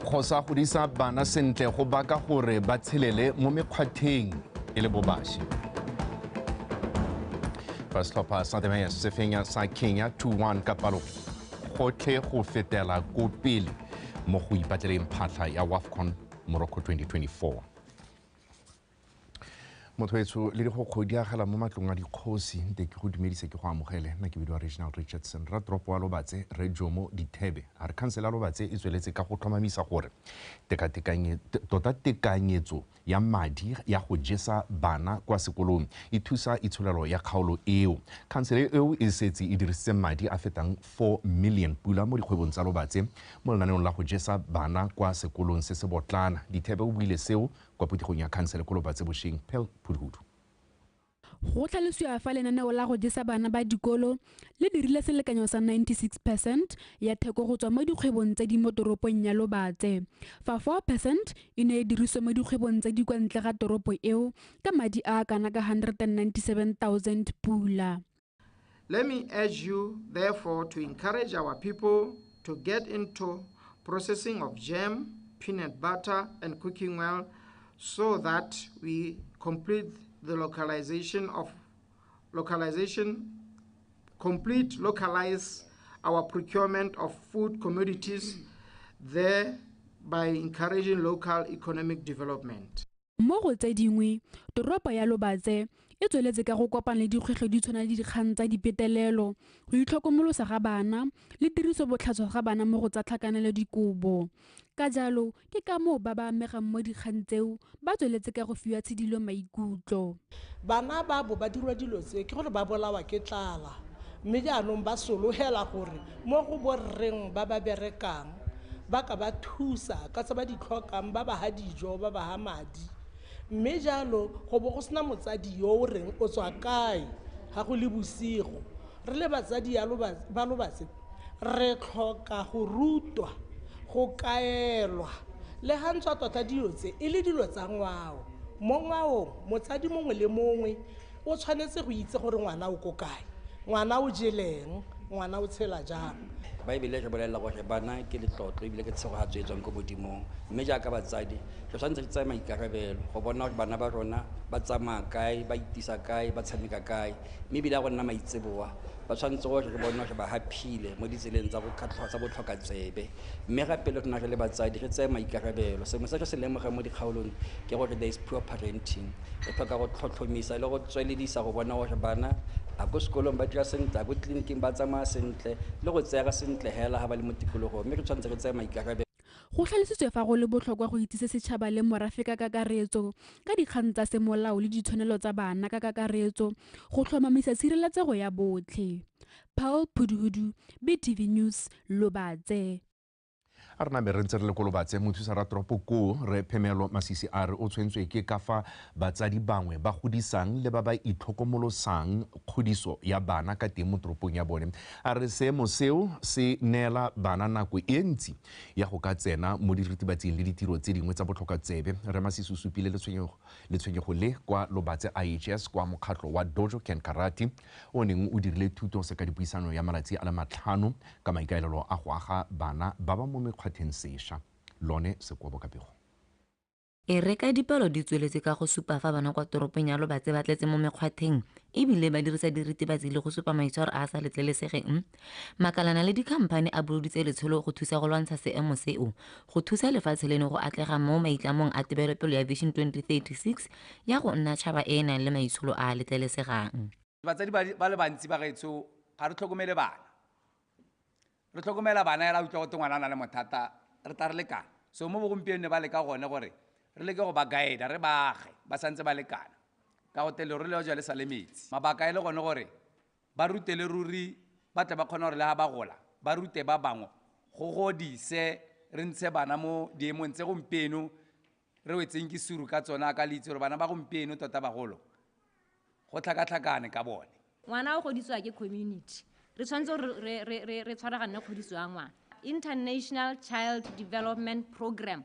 Go sa godisa bana sentle go baka gore ba tshelele mo mekgwatheng e le bobaši. Fa setlhopha sa Temeya se fenya sa Kenya 2-1 ka palo gotlhe go fetela ko pele mo go ipatleleng phatlha ya WAFCON Morocco 2024. Motho etsho le digokgo di agela mo matlong a dikgosi. Nte ke go dumedise, ke go amogele. Nna ke bidiwa Regional Richardson. Ratoropo wa Lobatse, Re Jomo Dithebe, a re khansele ya Lobatse e tsweletse ka go tlhomamisa gore tota tekanyetso ya madi ya go jesa bana kwa sekolong e thusa itsholelo ya kgaolo eo. Khansele eo e setse e dirisitse madi a fetang 4 million pula mo dikgwebong tsa Lobatse mo lenaneong la go jesa bana kwa sekolong se se botlana. Dithebe o buile seo kwa phuthegong ya khansele ko Lobatse bošeng. Pel Phuduhudu. Go tlhalosiwa fa lenaneo la go jesa bana ba dikolo le dirile selekanyo sa 96% ya theko go tswa mo dikgwebong tse di mo toropong ya Lobatse, fa 4% e ne e diriswa mo dikgwebong tse di kwa ntle ga toropo eo ka madi a a kana ka 197 000 pula. Let me urge you, therefore, to encourage our people to get into processing of jam, peanut butter, and cooking oil so that we complete the localization of localization, complete localize our procurement of food commodities, thereby encouraging local economic development. Mo go tse dingwe, toropo ya Lobatse e tsweletse ka go kopana le dikgwetlho di tshwana le dikgang tsa dipetelelo, go itlhokomolosa ga bana le tiriso botlhaswa ga bana mo go tsa tlhakanelo dikobo. Ka jalo ke ka moo ba ba amegang mo dikgang tseo ba tsweletse ka go fiwa tshidilo maikutlo. Bana ba bo ba dirwa dilo tse ke gore ba bolawa ke tlala, mme jaanong ba sologela gore mo go borreng ba ba berekang ba ka ba thusa ka tse ba di tlhokang, ba ba ha dijo, ba ba ha madi. Mme jalo go bo go sena motsadi yo o reng o tswa kae ga go le bosigo. Re le batsadi ba Lobatse re tlhoka go rutwa, go kaelwa le ga ntswa tota dilo tse e le dilo tsa ngwao. Mo ngwaong motsadi mongwe le mongwe o tshwanetse go itse gore ngwana o ko kae, ngwana o jeleng, ngwana o tshela jang. Baebele re bolelela gore bana ke letlotlo ebile ke tshegogatso e tswang ko Modimong, mme jaaka batsadi re tshwanetse re tseye maikarabelo go bona gore bana ba rona ba tsamaya kae, ba itisa kae, ba tshameka kae. Mme ebile a go nna maitseboa ba tshwanetse gore re bone gore ba haphile mo ditseleng tsa botlhokatsebe. Mme gape le rona re le batsadi re tseye maikarabelo. Sengwe se re se lemogang mo dikgaolong ke gore there is poor parenting. Re tlhoka go tlhotlhomisa le go tsweledisa go bona gore bana a ko sekolong ba dira sentle, a ko tleliniking ba tsamaya sentle, le go tseega sentle hela ga ba le mo tikologong. Mme re tshwanetse re tseye maikarabelo. Go tlhalositswe fa go le botlhokwa go itsise setšhaba le morafe ka kakaretso ka dikgang tsa semolao le ditshwanelo tsa bana ka kakaretso go tlhomamisa tshireletsego ya botlhe. Paul Phuduhudu, BTV News, Lobatse. A re name re ntse re le ko Lobatse. Mothusa ratoropo koo, Re Phemelo Masisi, a re o tshwentswe ke ka fa batsadi bangwe ba godisang le ba ba itlhokomolosang kgodiso ya bana ka teng mo toropong ya bone. A re seemo seo se neela bana nako e ntsi ya go ka tsena mo diritibatsing le ditiro tse dingwe tsa botlhokatsebe. Re Masisi o supile letshwenyego le kwa Lobatse IHS kwa mokgatlho wa Dojo Ken Karate o neng o dirile thuto se ka dipuisano ya malatsi a le 5 ka maikaelelo a go aga bana ba ba mo mekgwatheng sešwa. Lone Sekobo ka pego. E re ka dipalo di tsweletse ka go supa fa bana kwa toropong ya Lobatse ba tletse mo mekgwatheng ebile ba dirisa diritibatsi le go supa maitshwaro a a sa letlelesegeng, makalana le dikhamphane a boloditse letsholo go thusa go lwantsha seemo seo, go thusa lefatshe leno go atlega mo maitlamong a tebelopele ya Vision 2036 ya go nna tšhaba e e nang le maitsholo a a letlelesegang. Batsadi ba le bantsi ba gaetsho ga re tlhokomele bana. Re tlhokomela bana hela utlwa gote ngwana a na le mothata, re tla re lekana. So mo bogompieno ne ba leka gone gore re leke go ba guide, re ba age ba santse ba lekana. Ka gote lero le ja le sa le metsi. Mabaka e le gone gore ba rute le ruri ba tle ba kgone gore le ha ba gola ba rute ba bangwe go godise, re ntshe bana mo diemong tse gompieno re wetseng ke suru ka tsona ka le itse gore bana ba gompieno tota bagolo go tlhakatlhakane ka bone. Ngwana o godisiwa ke community. Re tshwanetse re tshwaragane kgodiso ya ngwana. International Child Development Program.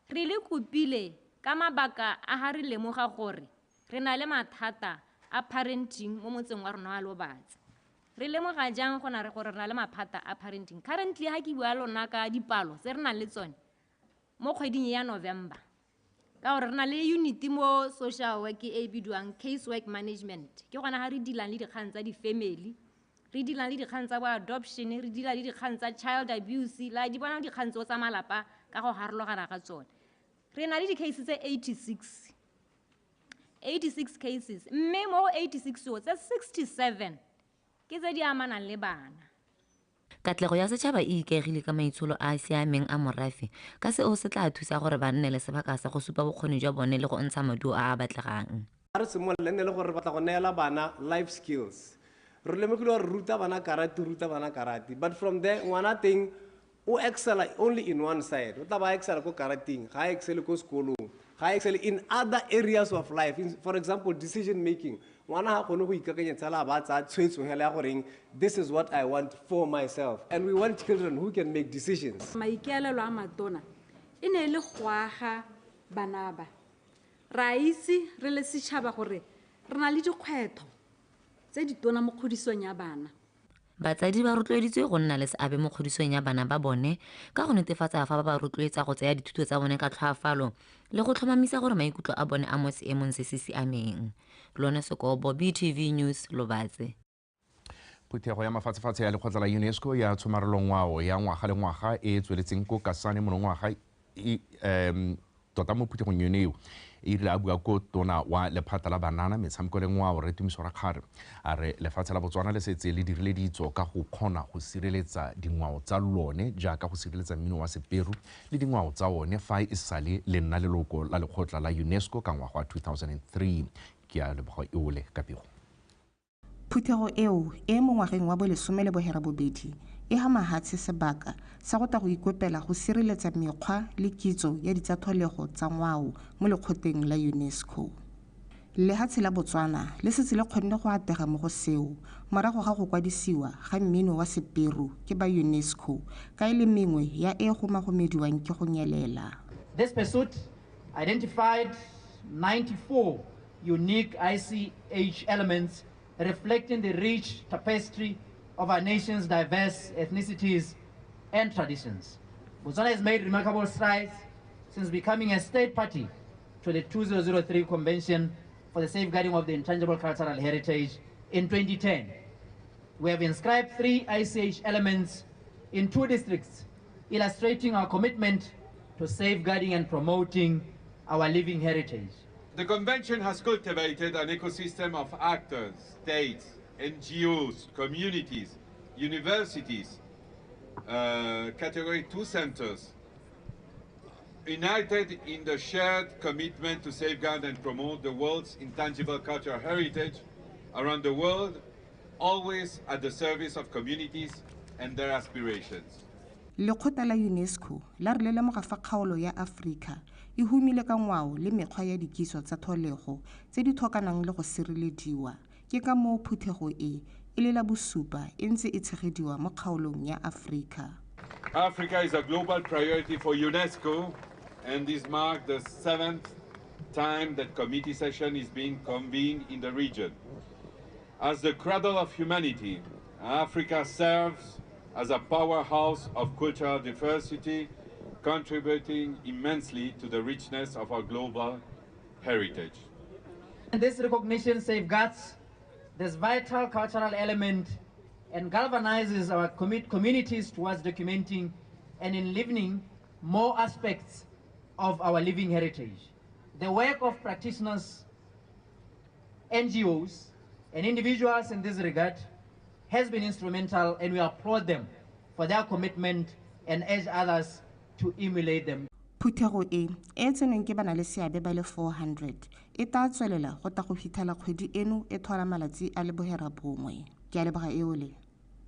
Re le kopile ka mabaka a ha re lemoga gore re na le mathata a parenting mo motseng wa rona wa Lobatse. Re lemoga jang go na re gore re na le maphata a parenting? Currently ha ke bua lona ka dipalo tse re nang le tsone, Mo kgweding ya November, ka gore re na le unit mo social work e e bidiwang case work management. Ke gona ga re dealang le dikgang tsa di-family, re dealang le dikgang tsa bo adoption, re deala le dikgang tsa child abuse, la di bona dikgang tseo tsa malapa ka go harologana ga tsone. Re na le di-case tse 86, 86 cases, mme mo go 86 o tse 67 ke tse di amanang le bana. Katlego ya setšhaba e ikaegile ka maitsholo a a siameng a morafe, ka seo se tla thusa gore ba nne le sebaka sa go supa bokgoni jwa bone le go ntsha maduo a a batlegang. Ga re simolola, e ne le gore re batla go neela bana life skills. Re lemogile gore ruta bana karate, ruta bana karate, but from there ngwana teng o excela only in one side. O tla ba excela ko karateng, ga a excele ko sekolong, ga a excele in other areas of life. For example, decision making. Ngwana ga kgone go ikakanyetsa la ba tsaya tshwetso hela ya goreng this is what I want for myself, and we want children who can make decisions. Maikaelelo a matona e ne e le go aga bana ba. Re a itse re le setšhaba gore re na le dikgwetlho tse ditona mo kgodisong ya bana. Batsadi ba rotloeditswe go nna le seabe mo kgodisong ya bana ba bone ka go netefatsa fa ba ba rotloetsa go tsaya dithuto tsa bone ka tlhoafalo le go tlhomamisa gore maikutlo a bone a mo seemong se se siameng. Lone Sekobo, BTV News, Lobatse. Phuthego ya mafatshefatshe ya lekgotla la UNESCO ya tshomarelongwao ya ngwaga le ngwaga e e tsweletseng ko Kasane monongwaga e, tota mo phuthegong yone eo e rile a bua ko tona wa lephata la banana, metshameko le ngwao, re Tumiso Rakgare, a re lefatshe la Botswana le setse le dirile ditso ka go kgona go sireletsa dingwao tsa lone, jaaka go sireletsa mmino wa seperu le dingwao tsa one fa e sale le nna leloko la lekgotla la UNESCO ka ngwaga wa 2003. Ke a leboga eole ka pego. Phuthego eo e mo ngwageng wa bo 18 e ha mahatshe sebaka sa go tla go ikopela go sireletsa mekgwa le kitso ya ditsatlholego tsa ngwao mo lekgotleng la UNESCO. Lehatshe la Botswana le setse le kgonne go atega mo go seo morago ga go kwadisiwa ga mmino wa seperu ke ba UNESCO ka e le mengwe ya e gomagomediwang ke go nyelela. This pursuit identified 94 unique ICH elements reflecting the rich tapestry of our nation's diverse ethnicities and traditions. Botswana has made remarkable strides since becoming a state party to the 2003 Convention for the Safeguarding of the Intangible Cultural Heritage in 2010. We have inscribed 3 ICH elements in 2 districts, illustrating our commitment to safeguarding and promoting our living heritage. The Convention has cultivated an ecosystem of actors, states, NGOs, communities, universities, Category 2 centers, united in the shared commitment to safeguard and promote the world's intangible cultural heritage around the world, always at the service of communities and their aspirations. Lekgotla la UNESCO la re le lemoga fa kgaolo ya Afrika e humile ka ngwao le mekgwa ya dikitso tsa tlholego tse di tlhokanang le go sirelediwa. Ke ka moo phuthego e e le la bosupa e ntse e tshegediwa mo kgaolong ya Afrika. Africa is a global priority for UNESCO, and this marks the 7th time that committee session is being convened in the region. As the cradle of humanity, Africa serves as a powerhouse of cultural diversity, contributing immensely to the richness of our global heritage. And this recognition safeguards this vital cultural element and galvanizes our communities towards documenting and enlivening more aspects of our living heritage. The work of practitioners, NGOs, and individuals in this regard has been instrumental, and we applaud them for their commitment and urge others to emulate them. Phuthego e e tsenweng ke bana le seabe ba le 400 e tla tswelela go tla go fitlhela kgwedi eno e tlhola malatsi a le 90. Ke a leboga eole.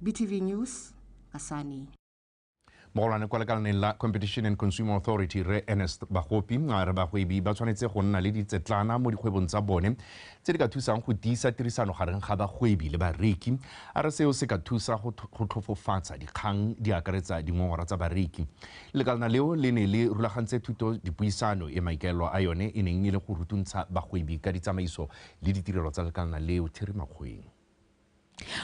BTV News, Kasane. Mogolwane kwa lekalaneng la Competition and Consumer Authority, re Ernest Bagopi, a re bagwebi ba tshwanetse go nna le ditsetlana mo dikgwebong tsa bone tse di ka thusang go tiisa tirisano gareng ga bagwebi le bareki. A re seo se ka thusa go tlhofofatsa dikgang di akaretsa dingongora tsa bareki. Lekalana leo le ne le rulagantse thuto dipuisano e maikaelelo a yone e neng e le go rutuntsha bagwebi ka ditsamaiso le ditirelo tsa lekalana leo. Theri Makgoeng.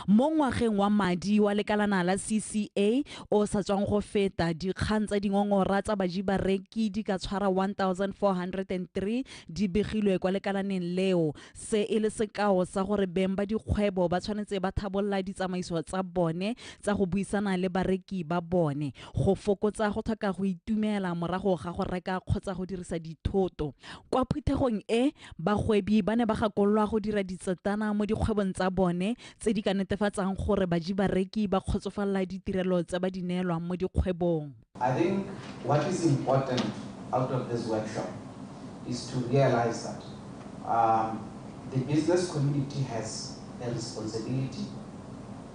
Mo ngwageng wa madi wa lekalana la CCA o sa tswang go feta, dikgang tsa dingongora tsa baji bareki di ka tshwara 1403 di begilwe kwa lekalaneng leo. Se e le sekao sa gore beng ba dikgwebo ba tshwanetse ba thabolola ditsamaiso tsa bone tsa go buisana le bareki ba bone go fokotsa go tlhoka go itumela morago ga go reka kgotsa go dirisa dithoto. Kwa phuthegong e, bagwebi ba ne ba gakololwa go dira ditsetana mo dikgwebong tsa bone tse di ka netefatsang gore baji bareki ba kgotsofalela ditirelo tse ba di neelwang mo dikgwebong. I think what is important out of this workshop is to realize that the business community has a responsibility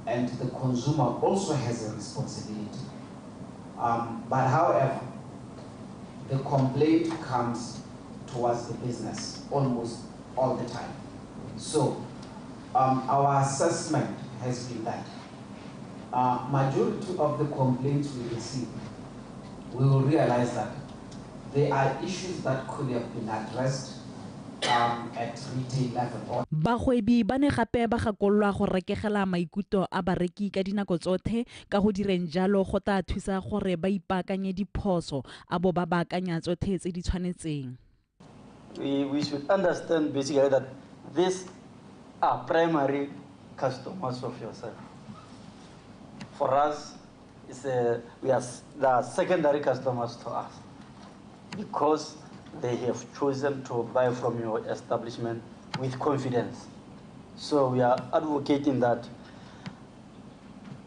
and the consumer also has a responsibility. But however, the complaint comes towards the business almost all the time. So our assessment has been that majority of the complaints we receive, we will realize that there are issues that could have been addressed at retail level. Bagwebi ba ne gape ba gakololwa go rekegela maikutlo a bareki ka dinako tsotlhe, ka go direng jalo go tla thusa gore ba ipaakanye diphoso a bo ba baakanya tsotlhe tse di tshwanetseng. We should understand basically that these are primary customers of yourself. For us, they are secondary customers to us because they have chosen to buy from your establishment with confidence. So we are advocating that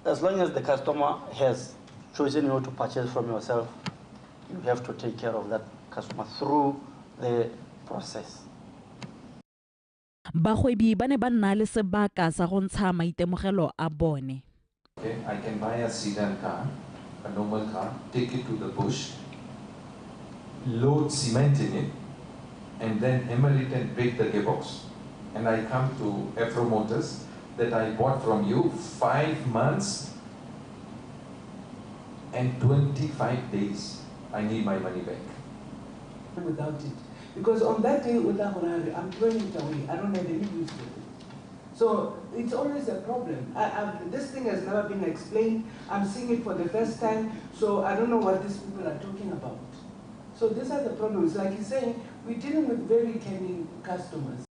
as long as the customer has chosen you to purchase from yourself, you have to take care of that customer through the process. Bagwebi ba ne ba nna le sebaka sa go ntsha maitemogelo a bone. Okay, I can buy a sedan car, a normal car, take it to the bush, load cement in it, and then hammer it and break the gearbox. And I come to Afro Motors that I bought from you 5 months and 25 days. I need my money back. Without it. Because on that day, I'm throwing it away. I don't have any use for it. So it's always a problem. This thing has never been explained. I'm seeing it for the first time, so I don't know what these people are talking about. So these are the problems. Like he's saying, we're dealing with very canny customers.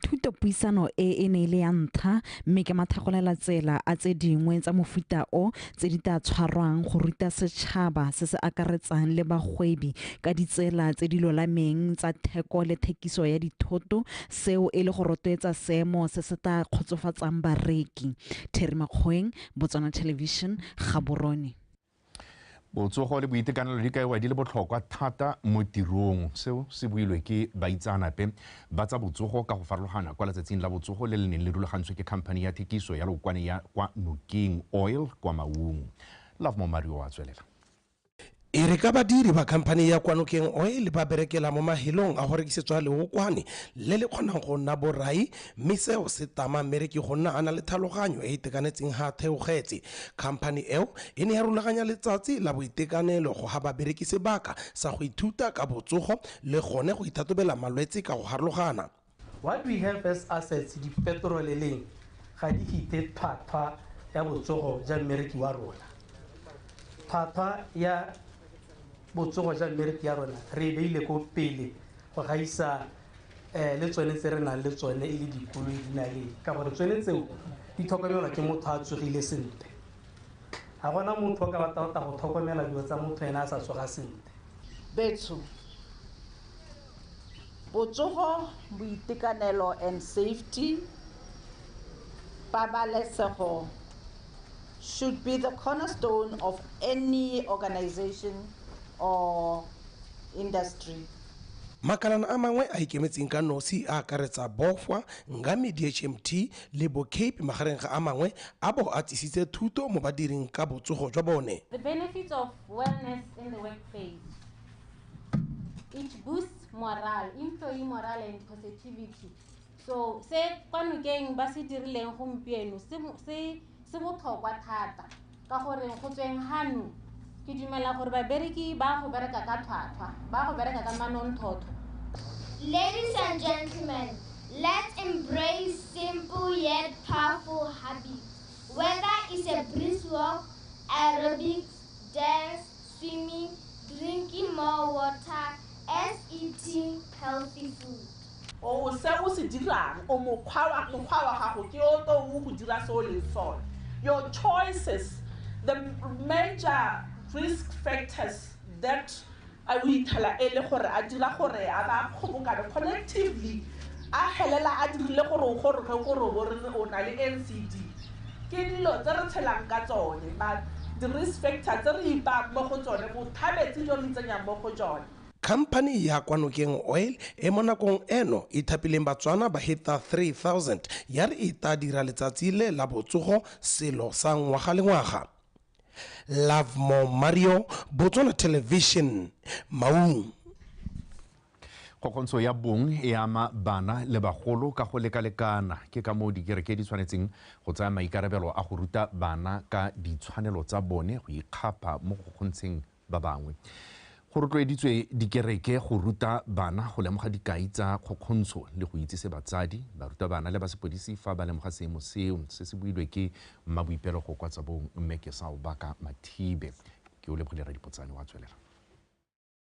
Thutopuisano e e ne le ya ntlha mme ke mathagolela tsela a tse dingwe tsa mofuta o tse di tla tshwarwang go ruta setšhaba se se akaretsang le bagwebi ka ditsela tse di lolameng tsa theko le thekiso ya dithoto, seo e le go rotloetsa seemo se se tla kgotsofatsang bareki. Terry Makgoeng, Botswana Television, Gaborone. Botsogo le boitekanelo di kaiwa di le botlhokwa thata mo tirong. Seo se builwe ke baitseanape ba tsa botsogo ka go farologana kwa letsatsing la botsogo le le neng le rulagantswe ke khamphani ya thekiso ya leokwane ya kwa Nokeng Oil kwa Maung. Love Mario a tswelela. E re ka badiri ba khamphani ya kwa Nokeng Oil ba berekela mo mahelong a go rekisetswa leokwane le le kgonang go nna borai, mme seo se tama mmereki go nna a na le tlhaloganyo e itekanetseng ha theogetse. Khamphani eo e ne ya rulaganya letsatsi la boitekanelo go ha babereki sebaka sa go ithuta ka botsogo le gone go ithatobela malwetse ka go harologana. What we have as assets, dipetrole leng ga di fite tlhwatlhwa ya botsogo ja mmereki wa rona. Tlhwatlhwa ya botsogo ja mmereki ya rona re e beile ko pele go gaisa le tsone tse re nang le tsone e le dikoloi di na le, ka gore tsone tseo di tlhokomelwa ke motho a tsogile sentle. Ga gona motho o ka batla go tlhokomela dilo tsa motho ena a sa tsoga sentle. Betsho, botsogo, boitekanelo and safety, pabalesego should be the cornerstone of any organization or industry. Makalana a mangwe a ikemetseng ka nosi a akaretsa Bofwa, Ngami DHMT le bo Cape magareng ga a mangwe a bo a tsisitse thuto mo badiring ka botsogo jwa bone. The benefits of wellness in the workplace. It boosts morale, employee morale and positivity. So se kwa Nokeng ba se dirileng gompieno se botlhokwa thata ka gore go tsweng hano ke dumela gore babereki ba go bereka ka tlhwatlhwa, ba go bereka ka manontlhotlho. Ladies and gentlemen, Let's embrace simple yet powerful habits. Whether it's a brisk walk, aerobics, dance, swimming, drinking more water, as eating healthy food. O se o se dirang o mokgwa wa gago ke o to o go dira se o leng sone. Your choices, the major risk factors that a o ithela e le gore a dira gore a ba kgobokane collectively a helela a dirile gore o goroge gore o bo re o na le NCD ke dilo tse re tshelang ka tsone, but the risk factor tse re ipang mo go tsone bothabetse jo re tsenyang mo go jone. Khamphani ya kwa Nokeng Oil e mo nakong eno e thapileng Batswana ba heta 3000 ya re e tla dira letsatsi le la botsogo selo sa ngwaga le ngwaga. Lovemore Mario, Botswana Television, Maung. Kgokgontsho ya bong e ama bana le bagolo ka go lekalekana. Ke ka moo dikereke di tshwanetseng go tsaya maikarabelo a go ruta bana ka ditshwanelo tsa bone go ikgapha mo kgokgontsheng ba bangwe. Go rotloeditswe dikereke go ruta bana go lemoga dikai tsa kgokgontsho le go itsise batsadi, barutabana le ba sepodisi fa ba lemoga seemo seo. Se se builwe ke Mmaboipelo go kwa Tsabong, mme ke Saobaka Mathibe. Ke o lebogile Radipotsane wa tswelela.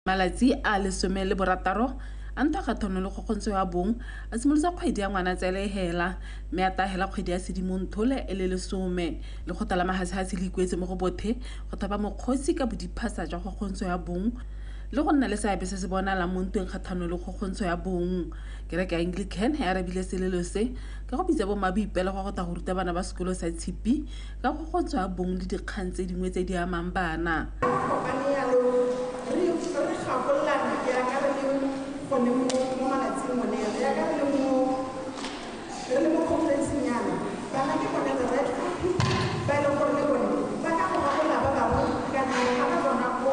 Malatsi a 16 a ntwa kgatlhanong le kgokgontsho ya bong a simolotse kgwedi ya Ngwanatsele hela mme a tahela kgwedi ya Sedimonthole e le 10. Lekgotla la mahatshe le ikuetse mo go bothe go thapa mokgosi ka bodiphasa jwa kgokgontsho ya bong le go nna le seabe se se bonalang mo ntweng kgatlhanong le kgokgontsho ya bong. Kereke ya Anglican e arabile selelo se ka go bitsa bommaboipelo go tla go ruta bana ba sekolo sa Tshipi ka kgokgontsho ya bong le dikgang tse dingwe tse di amang bana. Re gakololana jaaka re le gone mo malatsing one jaaka re le mo conferenceng yana, bana ke bone the rightful people ba e leng gore le bone ba ka go gakolola ba bangwe kana ga ba bona ko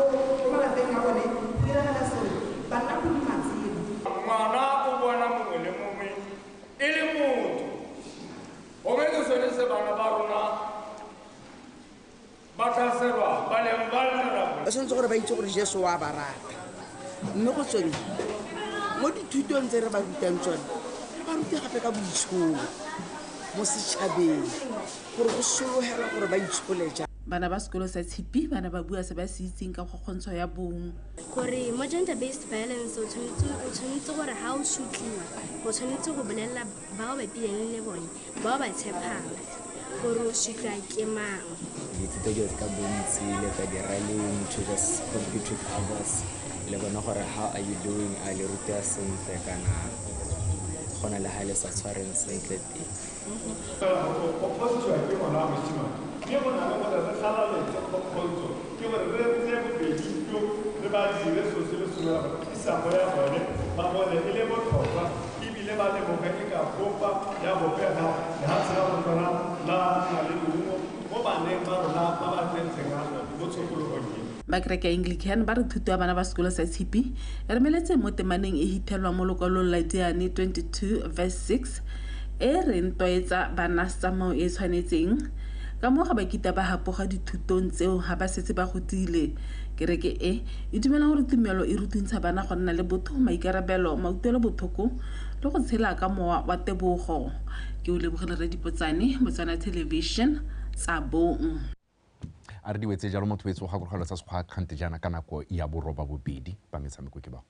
malapeng a bone go diragala sengwe ba nna go dimatseno. Ngwana o bona mongwe le mongwe e le motho, gongwe ke sone se bana ba rona ba tlhaselwa ba leng ba lera. Ba tshwanetse gore ba itse gore Jesu wa ba rata, mme go tsone mo dithutong tse re ba rutang tsone re ba rute gape ka boitsholo mo setšhabeng gore go sologelwa gore ba itshole jang. Bana ba sekolo sa Tshipi bana ba bua se ba se itseng ka kgokgontsho ya bong. Gore mo gender based violence o tshwanetse gore ha o sotliwa o tshwanetse go bolelela bao ba pileng le bone bao ba tshepang gore o sotlwa ke mang. Dithuto dilo ka bontsi le tsa di-rallying to just compete with others le bona gore how are you doing, a le rutea sentle kana go na le ha le sa tshwareng sentle teng. Go kgokgontshiwa ke ngwana wa mosimane ke go na le gore re galaletse kgokgontsho ke gore re tseye bobedi jo re ba dire selo se le sengwe gore isago ya bone ba bone e le botlhokwa ebile ba lemoge e ka bopa ya bopega lehatshe la Botswana la nna le leungo mo baneng ba rona ba ba tsentseng mo tshokologong e. Ba kereke ya Anglican ba re thuto ya bana ba sekolo sa Tshipi e remeletse mo temaneng e hithelwang mo lokwalong la Diane 22 verse 6 e reng tlwaetsa bana tsamao e tshwanetseng. Ka moo ga ba kita ba hapoga dithutong tseo ga ba setse ba godile. Kereke e e dumela gore tumelo e rutuntsha bana go nna le botho, maikarabelo, mautlwelo botlhoko le go tshela ka mowa wa tebogo. Ke o lebogile Radipotsane, Botswana Television, Tsabong. A re diwetse jalo motho wetso gakologelwa tsa sekgwa kgante jaana ka nako ya 8:30 ba metshameko ke bao.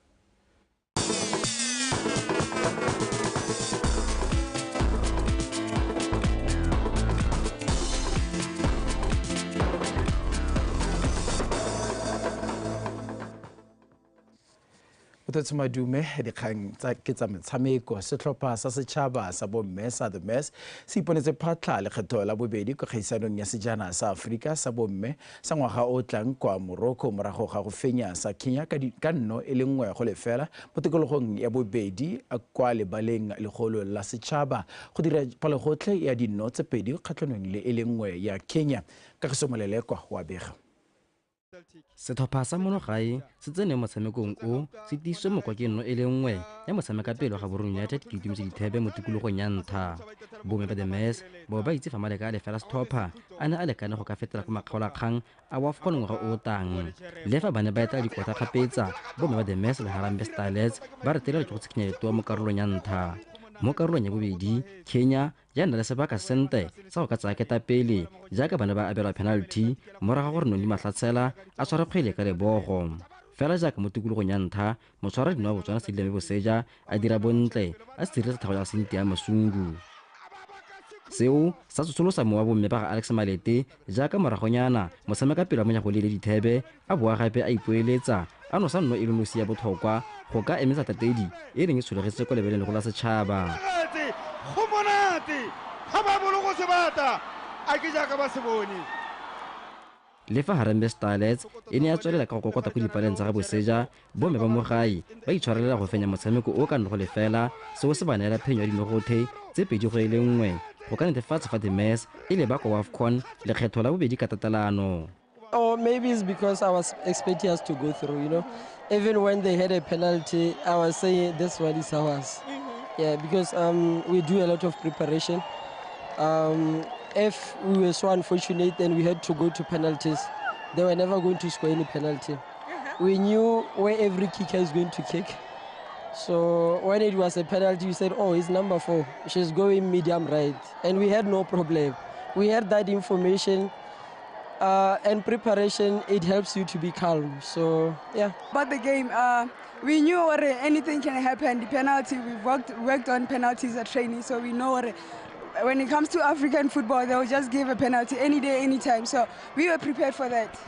Madume dikgang tsa ke tsa metshameko. Setlhopha sa setšhaba sa bomme sa The Mess se iponetse phatlha lekgetho la bobedi kwa kgaisanong ya sejana sa Aforika sa bomme sa ngwaga o tlang kwa Morocco morago ga go fenya sa Kenya ka 1-0 mo tikologong ya bobedi kwa lebaleng legolo la setšhaba go dira palogotlhe ya 2 kgatlhanong le 1 ya Kenya. Kagiso Molelekwa wa bega. Setlhopha sa monogae se tsene motshamekong o se tiisitswe mokwa ke 1 ya motshamekapele ga Gaborone United ke itumetse dithebe mo tikologong ya ntlha. Bomme ba The Mess bao ba itse fa maleka a lefela setlhopha a ne a lekane go ka fetela ko makgaolakgang a WAFCON ngwaga o o tang. Le fa ba ne ba etela dikota kgapetsa, bomme ba The Mess le Harambee Starlets ba retelelwa ke go tshikinya letoa mo karolong ya ntlha. Mo karolong ya bobedi, Kenya ya nna le sebaka sente sa go ka tsaya ketapele jaaka ba ne ba abelwa penalty morago ga gore Noni Mahlatsela a tshware kgwele ka lebogo. Fela jaaka mo tikologong ya ntlha, motshwara dino wa Botswana Sedilame Boseja a dira bontle a sireletsa tlhago ya Cynthia Masungu. Seo sa tsosolosa mowa bomme ba ga Alex Malete jaaka moragonyana motshamekapele wa Monyagolele Dithebe a boa gape a ipoeletsa a nosa nno e le nosi ya botlhokwa go ka emisa tatedi e neng e tsholegetse kwa lebeleng legolo la setšhaba. Go monate ga ba bolo go se bata a ke jaaka ba se bone. Le fa Harambee Starlets e ne ya tswelela ka go kokota ko dipaleng tsa ga Boseja, bomme ba mo gae ba itshwarelela go fenya motshameko o ka nnogo lefela, seo se ba neela phenyo ya dinogothe tse 2-1 go ka netefatsa fa The Mess e leba kwa AFCON lekgetho la bobedi ka tatelano. Or maybe it's because I was expecting us to go through, you know. Even when they had a penalty, I was saying this one is ours. Yeah, because we do a lot of preparation. If we were so unfortunate and we had to go to penalties, they were never going to score any penalty. We knew where every kicker is going to kick. So when it was a penalty, we said, oh, it's number 4. She's going medium right. And we had no problem. We had that information. And preparation, it helps you to be calm. So, yeah. But the game, we knew anything can happen. The penalty, we worked on penalties at training, so we know when it comes to African football, they will just give a penalty any day, anytime. So we were prepared for that.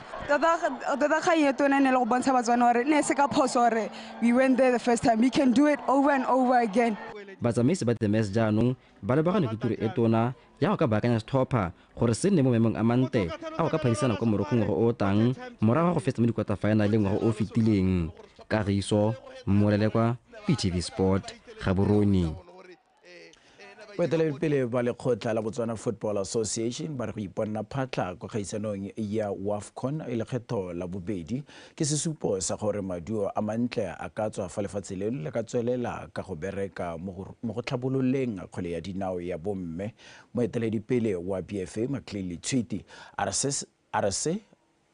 We went there the first time. We can do it over and over again. Batsamaisi ba The Mess jaanong ba lebagane ke tiro e tona ya go ka baakanya setlhopha gore se nne mo maemong a mantle a go ka phadisana kwa Morocco ngwaga o o tlang morago ga go fetsa mo di-quarter-final ngwaga o o fetileng. Kagiso Molelekwa, PTV Sport, Gaborone. Boeteledipele ba lekgotla la Botswana Football Association ba re go iponna phatlha kwa kgaisanong ya WAFCON e lekgetho la bobedi ke sesupo sa gore maduo a mantle a ka tswa fa lefatshe leno le ka tswelela ka go bereka mo go tlhabololeng kgwele ya dinao ya bomme. Moeteledipele wa BFA Maclean Letshwiti a re se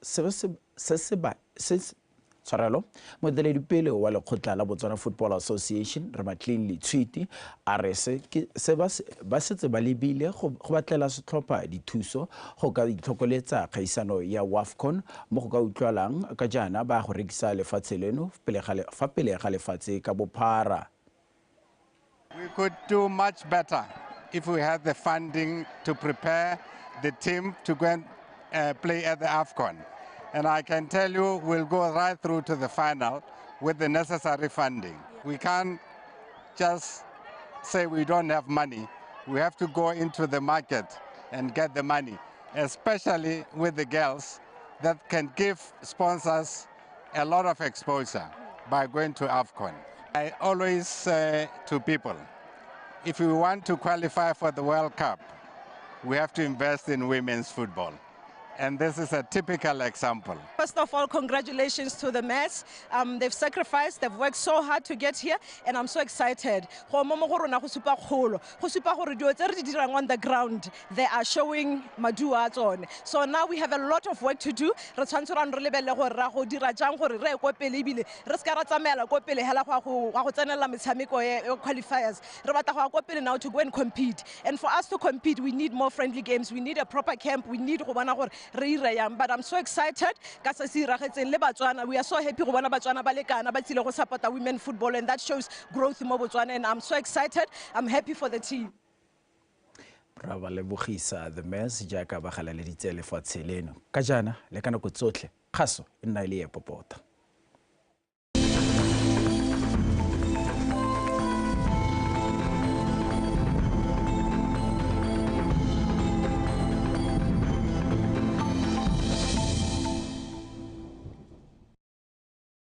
se tshwarelo. Moeteledipele wa lekgotla la Botswana Football Association re Maclean Letshwiti a re se ba setse ba lebile go batlela setlhopha dithuso go ka itlhokoletsa kgaisano ya WAFCON mo go ka utlwalang ka jaana ba go rekisa lefatshe leno fa pele ga lefatshe ka bophara. We could do much better if we had the funding to prepare the team to go and play at the AFCON. And I can tell you, we'll go right through to the final with the necessary funding. We can't just say we don't have money. We have to go into the market and get the money, especially with the girls that can give sponsors a lot of exposure by going to AFCON. I always say to people, if we want to qualify for the World Cup, we have to invest in women's football. And this is a typical example. First of all, congratulations to the Mets. They've sacrificed, they've worked so hard to get here, and I'm so excited. On the ground, they are showing maduo on. So now we have a lot of work to do. As qualifiers. Now to go and compete. And for us to compete, we need more friendly games. We need a proper camp. We need but I'm so excited. We are so happy to support women football, and that shows growth in Botswana, and I'm so excited. I'm happy for the team. Ra ba lebogisa The Mess jaaka ba galaleditse lefatshe leno. Ka jaana le ka nako tsotlhe kgaso e nna e le e popota.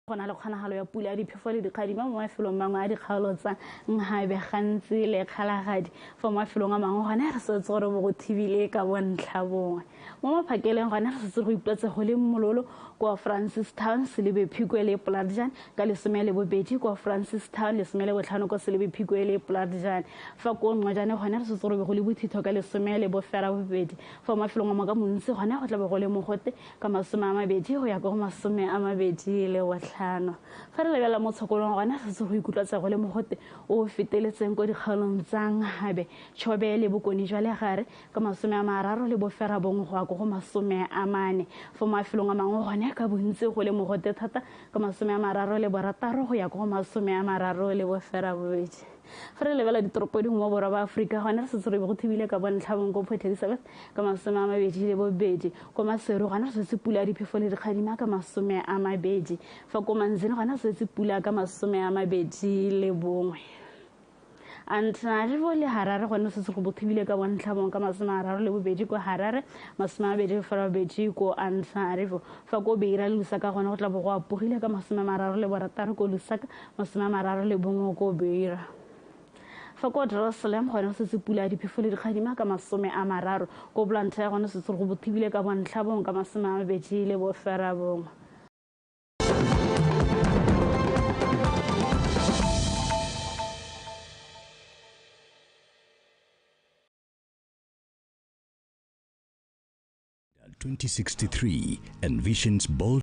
Go na le kgonagalo ya pula ya diphefo le dikgadima mo mafelong mangwe a dikgaolo tsa Nhabe gantsi le Kgalagadi, fa mo mafelong a mangwe gone re setse gore bo go thibile ka bontlha bongwe. Mo maphakeleng gone re setse go ipoletse go le mololo kwa Francistown, Selebi Phikwe le Plaatjan ka 12 kwa Francistown, 15 kwa Selebi Phikwe le Plaatjan. Fa ko Nqwajane gone re setse gore go le bothitho ka 12, fa mo mafelong a mangwe ka montsi gone go tla be go le mogote ka 20 go ya ko go 25. 5. Fa re lebelela mo tshokolong gona re setse go ikutlwatsa go le mogote o feteletseng ko dikgaolong tsa Ngabe, Chobe le Bokone jwa Legare ka 39 go ya ko go 40. Fo mafelong a mangwe gone ka bontsi go le mogote thata ka 36 go ya ko go 38. Fa re lebelela ditoropo dingwe mo borwa ba Aforika gone re setse re be go thibile ka bontlhabong ko Port Elizabeth ka 22, ko Maseru gone re setse pula ya diphefo le dikgadima ka 20, fa ko Manzini gone re setse pula ka 21. Antananarivo le Harare gone setse go bothibile ka bontlhabong ka 32 ko Harare, 28 ko Antananarivo. Fa ko Beira le Lusaka gone go tla bo go apogile ka 36 ko Lusaka, 31 ko Beira. Fa ko Jerusalem gone setse pula ya diphefo le dikgadima ka 30, ko Blantyre gone setse go bothibile ka bontlhabong ka 29. 2063 envisions bold